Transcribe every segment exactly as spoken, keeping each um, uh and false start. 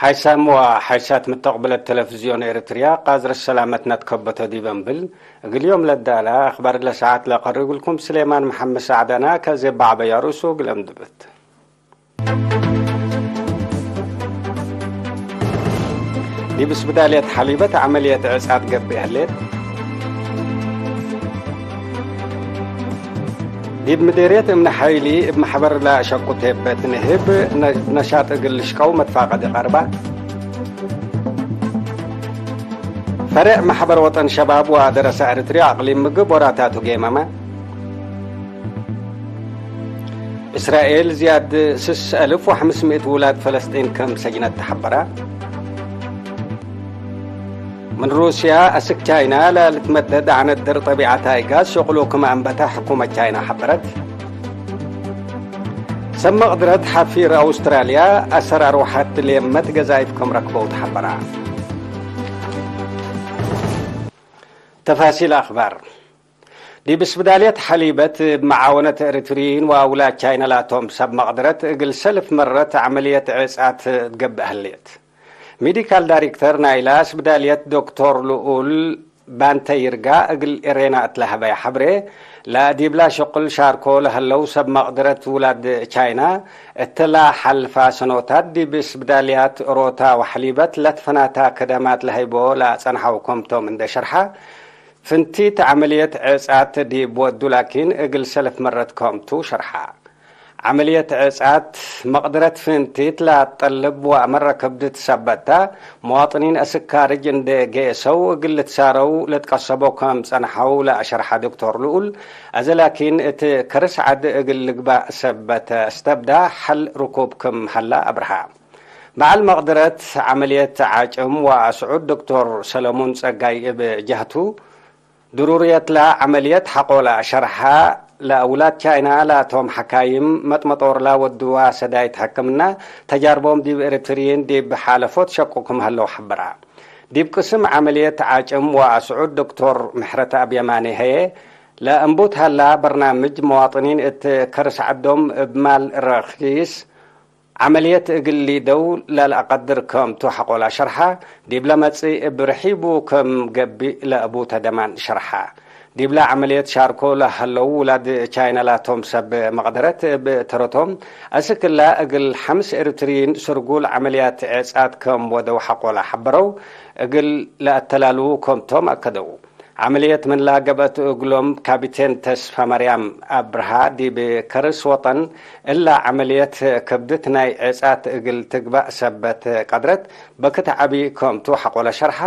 ሓይሳም ወሓይሳት ምተቅብለት ተለፍዝዮን ኤረትርያ፣ ቃዝረት ሰላመትነ ትከበቶ ዲበ እምብል፣ እግል ዮም ለዳለ አክባር ለሰዓት ለቀርብ እግልኩም ስሌማን መሐመድ ሳዕዳና፣ ከዜ ባዕበያ ርእሱ እግል አምድብት። ዲብ ስብዳልየት ሐሊበት ዐመልየት ዕጻት ገብእ ህሌት። ዲብ ምዴርየት እምነ ሐይሊ እብ መሕበር ለአሸቁ ቴበት ንህብ ነ-፣ ነሻጥ እግል ልሽቀው መትፋቀድ ቀርባ። ፈሬዕ መሕበር ወጠን ሸባብ ወደረሰ ኤረትርያ አቅሊም ምግብ ወራታቱ ጌመመ። እስራኤል ዝያድ ስስ አልፍ ወሐምስ ምእት ውላድ ፈለስጢን ክም ሰጅነት ተሐበረ። ምን ሩስያ አስክ ቻይና ለልትመደድ ዐነት ድር ጠቢዐት አይጋዝ ሸቅሉ ክም አንበተ ሕኩመት ቻይና ሐበረት። ሰብ መቅድረት ሐፊር አውስትራልያ አሰር አርወሐት ሌመት ገዛይፍ ክም ረክበው ተሐበረ። ተፋሲል አክባር። ዲብ ስብዳልየት ሐሊበት እብ መዓወነት ኤረትርይን ወአውላድ ቻይና ላቶም ሰብ መቅድረት እግል ሰልፍ መረት ዐመልየት ዕጻት ትገብእ ህሌት። ሜዲካል ዳይሬክተር ናይላ ስብዳልየት ዶክቶር ልኡል ባንተ ይርጋ እግል ኤሬና እት ለሀበየ ሐብሬ፣ ለዲብላ ሸቁል ሻርኮ ለሀለው ሰብ መቅድረት ውላድ ቻይና፣ እትላ ሐልፋ ሰኖታት ዲብ ስብዳልያት ሮታ ወሐሊበት ለትፈናታ ከደማት ለሀይቦ ለአጸንሐው ከምቶም እንደ ሸርሐ፣ ፍንቲት ዐመልየት ዕጻት ዲብ ወዱ ላኪን እግል ሰልፍ መረት ከምቱ ሸርሐ። ዐመልየት ዕጻት መቅድረት ፍንቲት ለአትጠልብ ወአመረ ክብድት ሰበት ተ፣ መዋጥኒን አስክ ካርጅ እንዴ ጌሰው እግል ልትሳረው ልትቀሰቦ ከም ጸንሐው ለአሸርሐ ዶክቶር ልኡል፣ አዜ ላኪን እት ከርስ ዐድ እግል ልግባእ ሰበት ተ፣ እስተብዳ ሐል ርኩብ ክም ሀላ አብርሃ። በዐል መቅድረት ዐመልየት ዓጭም ወአስዑድ ዶክቶር ሰለሙን ጸጋይ እብ ጀህቱ፣ ድሩርየትላ ዐመልየት ሐቆለ ሸርሐ፣ ለአውላድ ቻይና ላቶም ሐካይም መጥመጦርላ ወድዋ ሰዳይት ሕክምና፣ ተጃርቦም ዲብ ኤረትርይን ዲብ ሓለፎት ሸቁ ክም ሀለው ሐበራ። ዲብ ቅስም ዐመልየት ዓጭም ወአስዑድ ዶክቶር ምሕረተአብ የማኔ ህዬ፣ ለእንቡት ሀላ በርናምጅ መዋጥኒን እት ከርስ ዐዶም እብ ማል ረኪስ፣ ዐመልየት እግል ሊደው ለልአቀድር ከምቱ ሐቆላ ሸርሐ፣ ዲብለ መጽእ እብ ርሒቡ ከም ገብእ ለእቡተ ደማን ሸርሐ። ዲብለ ዐመልየት ሻርኮ ለሀለው ውላድ ቻይና ላቶም ሰብ መቅደረት እብ ተረቶም፣ አስክላ እግል ሐምስ ኤረትርይን ስርጉል ዐመልያት ዕጻት ከም ወደው ሐቆላ ሐበረው፣ እግል ለአተላልዉ ከምቶም አከደው። ዐመልየት ምንላ ገብአት እግሎም ካቢቴን ተስፋማርያም አብርሃ ዲብ ከርስ ወጠን፣ እላ ዐመልየት ከብድት ናይ ዕጻት እግል ትግባእ ሰበት ቀድረት በክት ዐቢ ከምቱ ሐቆለ ሸርሐ፣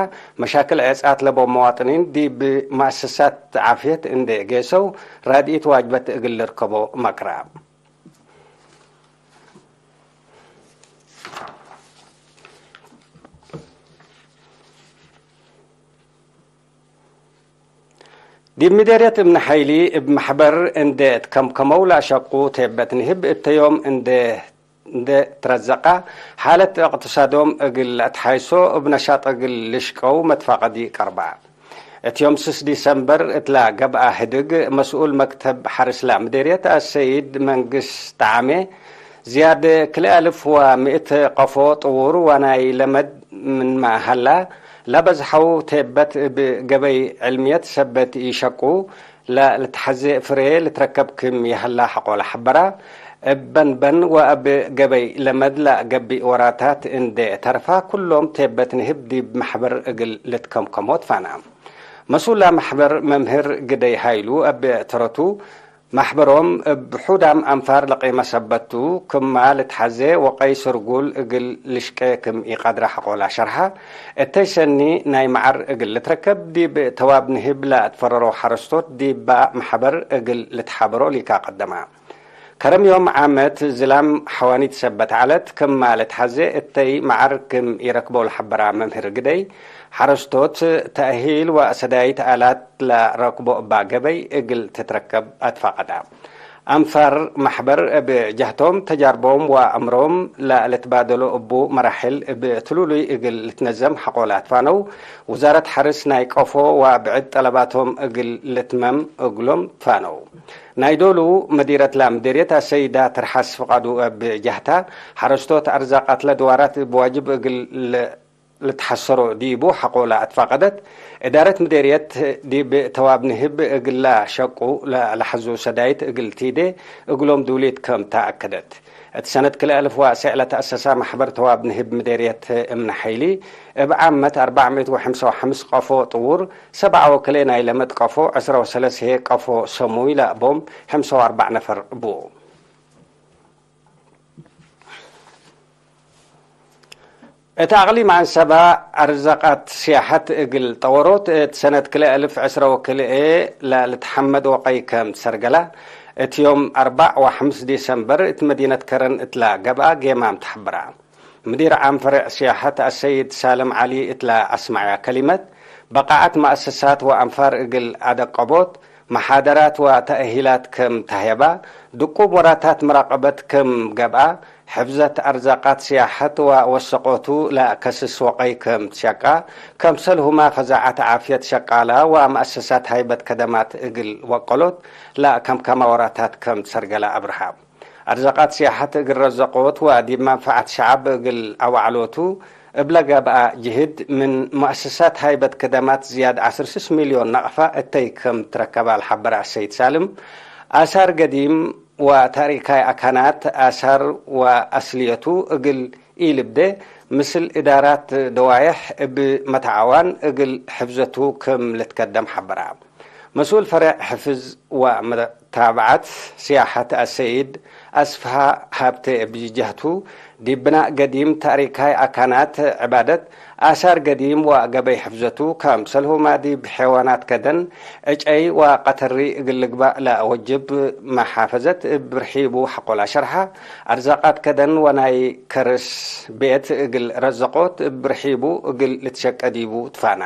መሻክል ዕጻት ለቦም መዋጥኒን ዲብ መአሰሳት ዓፍየት እንዴ ጌሰው ራድኢት ዋጅበት እግል ልርከቦ መቅራ። ዲብ ምዴርየት እምነ ሐይሊ እብ መሕበር እንዴ እትከምከመው ለአሸቁ ቴበት ንህብ እተ ዮም እንዴ፣ እንዴ ትረዘቀ፣ ሓለት እቅትሳዶም እግል ለአትሓይሶ እብ ነሻጥ እግል ልሽቀው መትፋቀዲ ቀርባ። እት ዮም ስስ ዲሰምበር እትላ ገብአ ህድግ፣ መስኡል መክተብ ሐርስ ለምዴርየት አሰይድ መንግስ ጠዓሜ፣ ዝያድ ክልኤ አልፍ ወምእት ቀፎ ጥዉር ወናይ ለመድ ምንመ ሀላ፣ ለበዝሐው ቴበት እብ ገበይ ዕልምየት ሰበት ኢሸቁ፣ ለልትሐዜ ፍሬ ልትረከብ ክም ይሀላ ሐቆለ ሐበራ። እብ በንበን ወእብ ገበይ ለመድ ለገብእ ወራታት እንዴ ተርፋ፣ ኩሎም ቴበት ንህብ ዲብ መሕበር እግል ልትከምከሞ ትፋና። መስኡል ለመሕበር መምህር ግደይ ሀይሉ እብ ተረቱ፣ መሕበሮም እብ ሑዳም አንፋር ለቄመ ሰበት ቱ፣ ክማ ልትሐዜ ወቀይ ስርጉል እግል ልሽቄ ክም ኢቀድረ ሐቆላ ሸርሐ። እተይ ሰኒ ናይ መዓር እግል ልትረከብ ዲብ ተዋብ ንህብ ለአትፈረሮ ሐረስቶት ዲባ መሕበር እግል ልትሓበሮ ሊካ ቀደማ። ከረም ዮም ዓመት ዝላም ሐዋኒት ሰበት ዐለት፣ ክማ ልትሐዜ እተይ መዓር ክም ኢረክበው ለሐበራ መምህር ግደይ፣ ሐረስቶት ተእሂል ወአሰዳይት አላት ለረክቦ እባ ገበይ እግል ትትረከብ አትፋቀዳ። አንፋር መሕበር እብ ጀህቶም፣ ተጃርቦም ወአምሮም ለልትባደሎ እቡ መራሕል እብ ትሉሉይ እግል ልትነዘም ሐቆ ለአትፋነው፣ ውዛረት ሐርስ ናይ ቀፎ ወብዕድ ጠለባቶም እግል ልትመም እግሎም ትፋነው። ናይ ዶሉ መዲረት ለምዴርየት አሰይዳ ትርሐስ ፍቃዱ እብ ጀህታ፣ ሐረስቶት አርዛቃት ለድዋራት እብ ዋጅብ እግል ለ-፣ ልትሐሰሮ ዲቡ ሐቆ ለአትፋቀደት፣ እዳረት ምዴርየት ዲብ ተዋብ ንህብ እግላ ሸቁ ለለሐዙ ሰዳይት እግል ቲዴ እግሎም ድውሊት ከም ተአከደት። እት ሰነት ክልኤ አልፍ ወአሰዕ ለተአሰሳ መሕበር ተዋብ ንህብ ምዴርየት እምነ ሐይሊ፣ እብ ዓመት አርበዕ ምእት ወሐምሳ ወሐምስ ቀፎ ጥውር፣ ሰብዓ ወክልኤ ናይ ለመድ ቀፎ፣ ዕስራ ወሰለስ ህዬ ቀፎ ሰሙይ ለአቦም፣ ሐምሳ ወአርበዕ ነፈር ቡ። እት አቅሊም ዐንሰበ አርዘቃት ሲያሐት እግል ጠወሮት፣ እት ሰነት ክልኤ አልፍ ዕስራ ወክልኤ ለልትሐመድ ወቀይ ከም ትሰርገላ፣ እት ዮም አርበዕ ወሐምስ ዲሰምበር እት መዲነት ከረን እትላ ገብአ ጌማም ተሐብራ። ምዲር ዓም ፈሬዕ ሲያሐት አሰይድ ሳልም ዐሊ እትላ አስመዐያ ከሊመት፣ በቃዐት መአሰሳት ወአንፋር እግል አደቀቦት፣ መሓደራት ወተእሂላት ክም ተህየባ፣ ድቁብ ወራታት መራቀበት ክም ገብአ፣ ሕፍዘት አርዛቃት ሲያሐት ወወሰቆቱ ለከስስ ወቀይ ክም ትሸቃ፣ ከምሰልሁመ ፈዛዐት ዓፍየት ሸቃላ ወመአሰሳት ሃይበት ከደማት እግል ወቀሎት ለከምከመ ወራታት ክም ትሰርገለ አብርሃ። አርዛቃት ሲያሐት እግል ረዘቆት ወዲብ መንፈዐት ሸዐብ እግል አወዐሎቱ እብለ ገብአ ጅህድ፣ ምን መአሰሳት ሃይበት ከደማት ዝያድ ዐስር ስስ ሚልዮን ነቅፈ እተይ ክም ትረከባ ለሐበረ አሰይድ ሳልም፣ አሳር ገዲም ወታሪካይ አካናት አሳር ወአስልየቱ እግል ኢልብዴ፣ ምስል እዳራት ደዋየሕ እብ መተዓዋን እግል ሕፍዘቱ ክም ልትከደም ሐበራ። መስኡል ፈሬዕ ሕፍዝ ወመታብዐት ሲያሐት አሰይድ አስፍሃ ሀብቴ እብ ጀህቱ፣ ዲብ ብናእ ገዲም፣ ታሪካይ አካናት ዕባደት፣ አሳር ገዲም ወገበይ ሕፍዘቱ፣ ከምሰልሁመ ዲብ ሐይዋናት ከደን፣ ዕጨይ ወቀተሪ እግል ልግባእ ለወጅብ መሓፈዘት እብ ርሒቡ ሐቆላ ሸርሐ። አርዛቃት ከደን ወናይ ከርስ ቤት እግል ረዘቆት እብ ርሒቡ እግል ልትሸቄ ዲቡ ትፋና።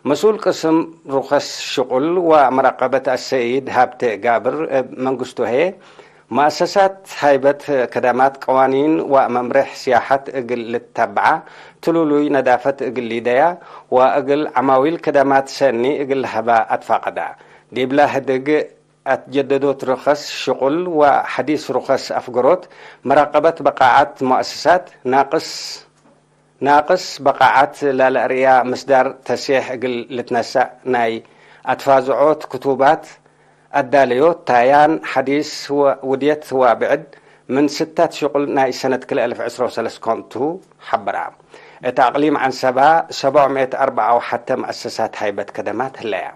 መስኡል ቅስም ሩኸስ ሽቁል ወመራቀበት አሰይድ ሀብቴ ጋብር እብ መንግስቱ ህዬ፣ መአሰሳት ሃይበት ከደማት ቀዋኒን ወመምሬሕ ሲያሐት እግል ልትተብዓ፣ ትሉሉይ ነዳፈት እግል ሊደያ ወእግል ዐማዊል ከደማት ሰኒ እግል ለሀባ አትፋቀዳ። ዲብላ ህድግ አትጀደዶት ርኸስ ሽቁል ወሐዲስ ርኸስ አፍገሮት፣ መራቀበት በቃዓት መአሰሳት ናቅስ ናቅስ በቃዓት ለለአርእያ ምስዳር ተሴሕ እግል ልትነሰእ ናይ አትፋዝዖት ክቱባት አዳለዮት፣ ታያን፣ ሐዲስ ወውድየት ወብዕድ ምን ስታት ሽቁል ናይ ሰነት ክልኤ አልፍ ዕስራ ወሰለስ ከምቱ ሐበራ። እት አቅሊም ዐንሰባ ሰብዕ ምእት አርበዓ ወሐተ መአሰሳት ሃይበት ከደማት ህለያ።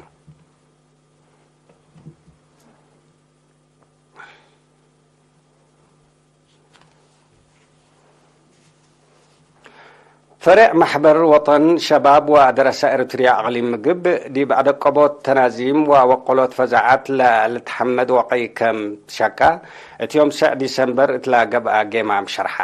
ፈሬዕ መሕበር ወጠን ሸባብ ወደረሰ ኤሪትርያ አቅሊም ምግብ፣ ዲብ አደቀቦት ተናዚም ወወቀሎት ፈዛዐት ለልትሐመድ ወቀይ ከም ትሸቃ፣ እት ዮም ሰዕ ዲሰምበር እትላ ገብአ ጌማም ሸርሓ።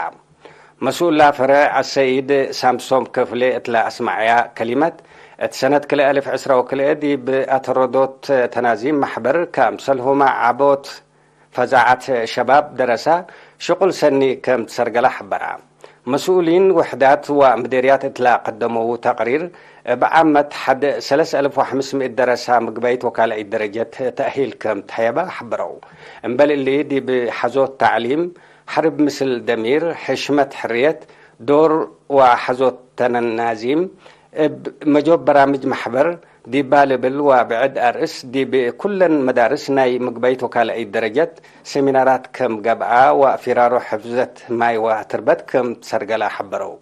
መስኡላ ፈሬዕ አሰይድ ሳምሶም ክፍሌ እትላ አስመዐያ ከሊመት፣ እት ሰነት ክልኤ አልፍ ዕስራ ወክልኤ ዲብ አተረዶት ተናዚም መሕበር፣ ከምሰልሁመ ዐቦት ፈዛዐት ሸባብ ደረሳ ሽቁል ሰኒ ከም ትሰርገለ ሐበራ። መስኡሊን ውሕዳት ወምዴርያት እትላ ቀደመዉ ተቅሪር፣ እብ ዓመት ሐድ ሰለስ አልፍ ወሐምስ ምእት ደረሳ ምግበይት ወካልአይት ደረጀት ተእሂል ከም ተሀየበ ሐበረው። እምበል እሊ፣ ዲብ ሐዞት ተዕሊም፣ ሐርብ ምስል ደሚር፣ ሕሽመት ሕርየት፣ ዶር ወሐዞት ተነናዚም፣ እብ መጆብ በራምጅ መሕበር፣ ዲባ ልብል ወብዕድ አርእስ፣ ዲብ ኩለን መዳርስ ናይ ምግበይት ወካልአይት ደረጀት ሴሚናራት ከም ገብአ ወፊራሮ ሕፍዘት ማይ ወትርበት ከም ትሰርገለ ሐበረው።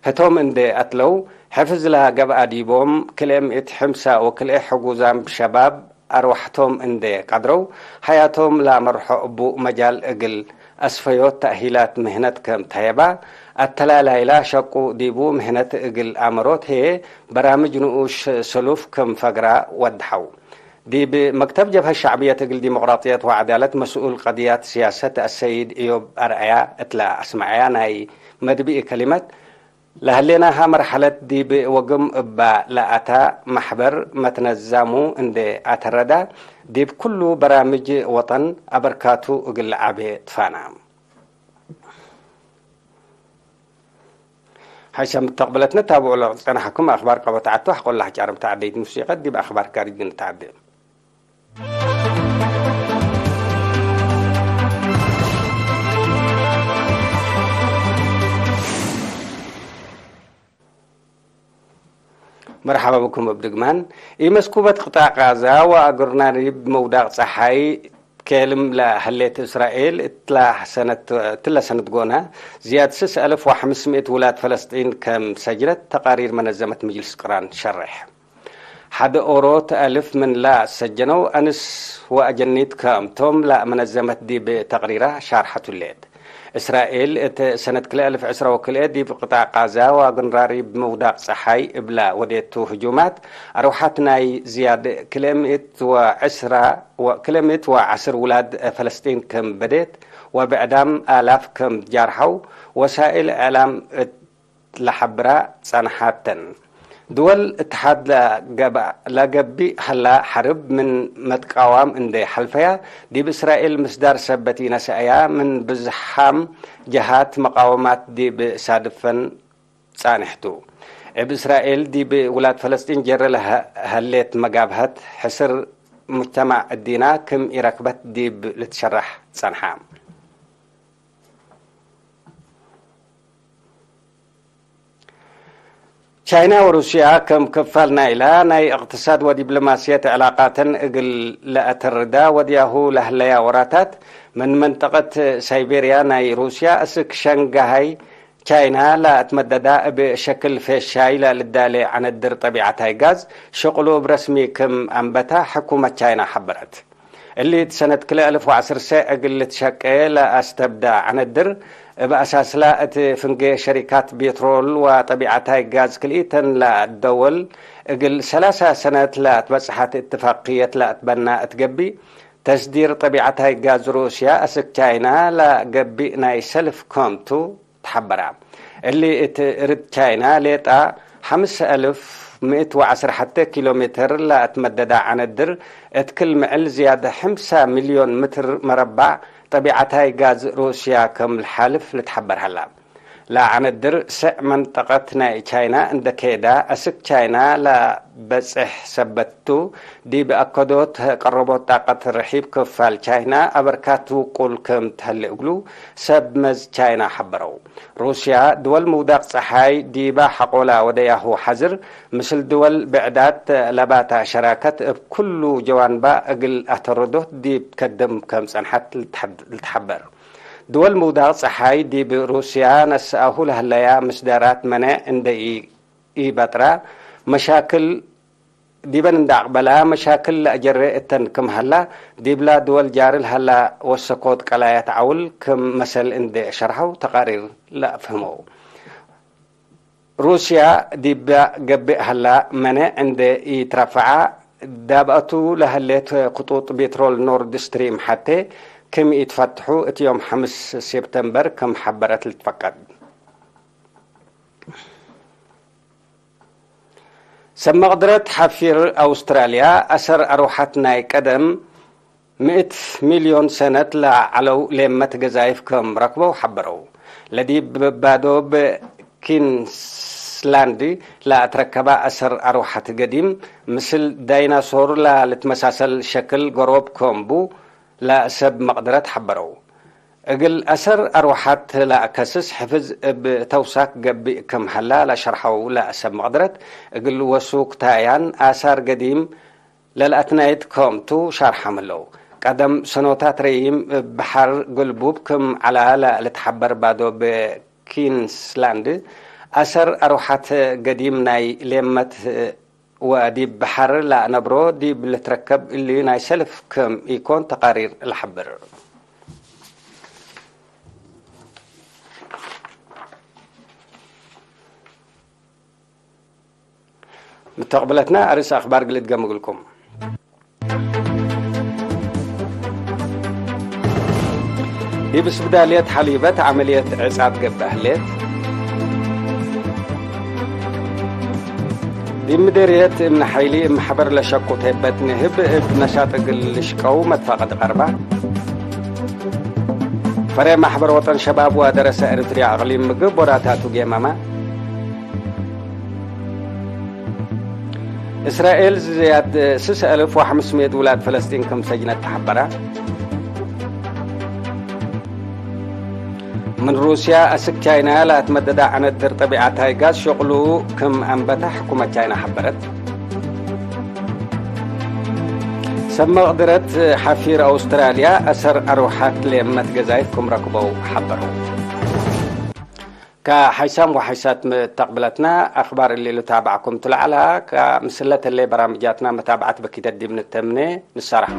ህቶም እንዴ አትለው፣ ሕፍዝ ለገብአ ዲቦም ክልኤ ምእት ሕምሳ ወክልኤ ሕጉዛም ሸባብ አርወሐቶም እንዴ ቀድረው፣ ሐያቶም ለአመርሖ እቡ መጃል እግል አስፈዮት ተእሂላት ምህነት ከም ተህየባ፣ አተላላይላ ሸቁ ዲቡ ምህነት እግል አመሮት ህዬ በራምጅ ንኡሽ ሰሉፍ ክም ፈግራ ወድሐው። ዲብ መክተብ ጀብሀት ሸዕብየት እግል ዲሞቅራጥየት ወዐዳለት መስኡል ቀድያት ስያሰት አሰይድ እዮብ አርአያ እትለ አስመዐያ ናይ መድብኢ ከሊመት፣ ለሀሌናሃ መርሐለት ዲብ ወግም እባ ለአታ መሕበር መትነዛሙ እንዴ አተረዳ፣ ዲብ ኩሉ በራምጅ ወጠን አበርካቱ እግል ለዐቤ ትፋና። ሐይሰ ምተቅብለትነ ታብዑ ለጸንሐኩም አክባር ቀበት ዐቱ፣ አሕቆላ ሐጫርም ተዐደይት ሙሲቀት ዲብ አክባር ካርጅ ንትዐዴ። መርሐባ ብኩም እብ ድግማን። ኢመስኩበት ቅጣዕ ቃዛ ወአግርናሪብ መውዳቅ ጸሓይ ኬልም ለሀሌት እስራኤል፣ እትላ ሰነት፣ እትለ ሰነት ጎነ ዝያድ ስስ አልፍ ወሐምስ ምእት ውላድ ፈለስጢን ከም ሰጅለት ተቃሪር መነዘመት ምጅልስ ቅራን ሸሬሕ። ሐደ ኦሮት አልፍ ምን ለአሰጀነው አንስ ወአጀኒት ክምቶም ለመነዘመት ዲብ ተቅሪራ ሻርሐቱ ሌት። እስራኤል እት ሰነት ክልኤ አልፍ ዕስራ ወክልኤ ዲብ ቅጣዕ ቃዛ ወአግንራሪብ ምውዳቅ ጸሓይ እብለ ወዴቱ ህጁማት፣ አርወሐት ናይ ዝያድ ክልኤ ምእት ወዕስራ ወክልኤ ምእት ወዐስር ውላድ ፈለስጢን ክም በዴት ወብዕዳም አላፍ ክም ጃርሐው ወሳእል እዕላም እት ለሐብራ ጸንሐተን። ድወል እትሓድ ለገብ-፣ ለገብእ ሀላ ሐርብ ምን መትቃዋም እንዴ ሐልፈያ፣ ዲብ እስራኤል ምስዳር ሰበት ኢነሰአያ፣ ምን ብዝሓም ጀሃት መቃወማት ዲብ ሳድፈን ጻንሕ ቱ። እብ እስራኤል ዲብ ውላድ ፈለስጢን ጀረ ለሀ-፣ ሀሌት መጋብሀት ሕስር ሙጅተማዕ እዲና ክም ኢረክበት ዲብ ልትሸራሕ ጸንሓ። ቻይና ወሩስያ ከም ክፋል ናይላ ናይ እቅትሳድ ወዲብሎማስየት ዕላቃተን እግል ለአተርዳ ወድያሁ ለህለያ ወራታት፣ ምን መንጠቀት ሳይቤርያ ናይ ሩስያ እስክ ሸንጋሃይ ቻይና ለአትመደዳ እብ ሸክል ፌሻይ ለልዳሌ ዐነድር ጠቢዐታይ ጋዝ ሽቅሉ እብ ረስሚ ክም አንበታ ሕኩመት ቻይና ሐበረት። እሊ እት ሰነት ክልኤ አልፍ ወዐስር ሰዕ እግል ልትሸቄ ለአስተብዳ ዐነድር፣ እብ አሳስላ እት ፍንጌ ሸሪካት ቤትሮል ወጠቢዐታይ ጋዝ ክልኢተን ለአደወል እግል ሰላሳ ሰነት ለአትበጽሐት እትፋቅየት ለአትበና እት ገብእ፣ ተስዲር ጠቢዐታይ ጋዝ ሩስያ አስክ ቻይና ለገብእ ናይ ሰልፍ ኮምቱ፣ ተሐበራ። እሊ እት እርድ ቻይና ሌጣ ሐምስ አልፍ ምእት ወዐስር ሐቴ ኪሎ ሜትር ለአትመደዳ ዐነድር፣ እት ክል ምዕል ዝያድ ሐምሳ ሚልዮን ምትር መረባዕ ጠቢዐታይ ጋዝ ሩስያ ከም ለሓልፍ ልትሐበር ሀላ። ለዐነድር ሰዕ መንጠቀት ናይ ቻይና እንደ ኬዳ፣ አስክ ቻይና ለበጽሕ ሰበት ቱ፣ ዲብ አከዶት ቀረቦት ጣቀት ርሒብ ክፋል ቻይና አበርካት ውቁል ክም ተህሌ እግሉ ሰብ መዝ ቻይና ሐበረው። ሩስያ ድወል ምውዳቅ ጸሓይ ዲባ ሐቆላ ወደያሁ ሐዝር፣ ምስል ድወል ብዕዳት ለባታ ሸራከት እብ ኩሉ ጀዋንባ እግል አተረዶት ዲብ ከደም ከም ጸንሐት ልትሐድ-፣ ልትሐበር። ድወል ምውዳቅ ጸሓይ ዲብ ሩስያ ነስአሁ ለህለያ ምስዳራት መኔዕ እንደ ኢ-፣ ኢበጥራ መሻክል ዲበን እንደ አቅበላ መሻክል ለአጀሬ እተን ክም ሀላ፣ ዲብላ ድወል ጃሪ ለሀላ ወሰኮት ቀላያት ዐውል ክም መሰል እንዴ ሸርሐው ተቃሪር ለአፍህመው። ሩስያ ዲበ ገብእ ሀላ መኔዕ እንዴ ኢትረፈዐ፣ ዳብአቱ ለሀሌት ክጡጥ ቤትሮል ኖርድ ስትሪም ሐቴ ክም ኢትፈትሑ እት ዮም ሐምስ ሴፕተምበር ክም ሐበረት ልትፈቀድ። ሰብ መቅድረት ሐፊር አውስትራልያ አሰር አርወሐት ናይ ቀደም ምእት ሚልዮን ሰነት ለዐለው ሌመት ገዛይፍ ከም ረክበው ሐበረው። ለዲብ ባዶብ ኪንስላንድ ለአትረከባ አሰር አርወሐት ገዲም፣ ምስል ዳይናሶር ለልትመሳሰል ሸክል ገሮብ ከም ቡ፣ ለሰብ መቅድረት ሐበረው። እግል አሰር አርወሐት ለአከስስ ሕፍዝ እብ ተውሳክ ገብእ ክም ሀላ ለሸርሐው ለሰብ መቅድረት፣ እግል ወሱክ ታያን አሳር ገዲም ለለአትናይት ክምቱ ሻርሐም ህለው። ቀደም ሰኖታት ረዪም እብ በሐር ግልቡብ ክም ዐላ ለልትሐበር ባዶ ብኪንስላንድ፣ አሰር አርወሐት ገዲም ናይ ሌመት ወዲብ በሐር ለአነብሮ ዲብ ልትረከብ እሊ ናይ ሰልፍ ክም ኢኮን ተቃሪር ለሐብር። ምተቅብለትና አርእስ አክባር ግልድ ገምግልኩም። ዲብ ስብዳልየት ሐሊበት ዐመልየት ዕጻት ገብእ ህሌት። ዲብ ምዴርየት እምነ ሐይሊ እም ሐበር ለሸቁ ቴበት ንህብ እብ ነሻጥ እግል ልሽቀው መትፋቀድ ቀርባ። ፈሬ ማሕበር ወጠን ሸባብ ወደረሰ ኤሪትርያ እቅሊም ምግብ ቦራታቱ ጌመመ። እስራኤል ዝያድ ስስ አልፍ ወሐምስ ምእት ውላድ ፈለስጢን ክም ሰጅነት ተሐበረ። ምን ሩስያ አስክ ቻይና ለአትመደዳ ዐነት ድር ጠቢዐታይ ጋዝ ሸቅሉ ክም አንበተ ሕኩመት ቻይና ሐበረት። ሰብ መቅድረት ሐፊር አውስትራልያ አሰር አርወሐት ሌመት ገዛይት ክም ረክበው ሐበረው። ከሐይሳም ወሐይሳት ምተቅብለትና አክባር እሊ ልታብዐኩም ቱ ለዐላ፣ ከምስለት ህሌ በራምጃትና መታብዐት በኪተት ዲብ ንተምኔ ንሳረሐ።